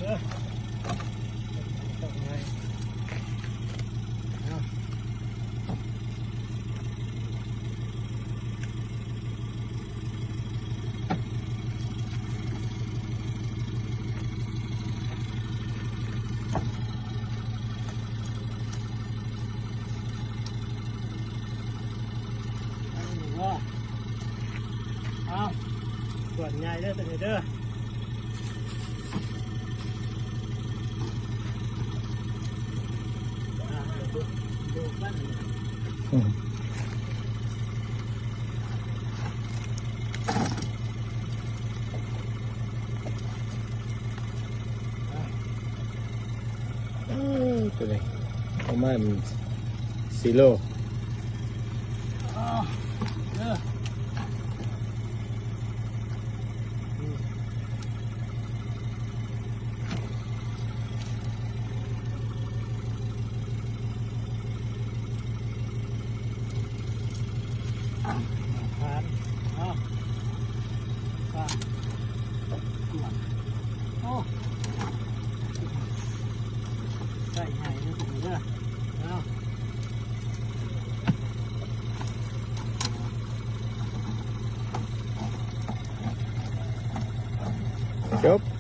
ເອົາ ສ່ວນໃຫຍ່ເດີຕົວນີ້ເດີ. ເອີ ຕົວນີ້ປະມານສີ່ໂລ. ໂອ້ ໄດ້ໃຫຍ່ເດີ ເດີ ເອົາ ຈົບ.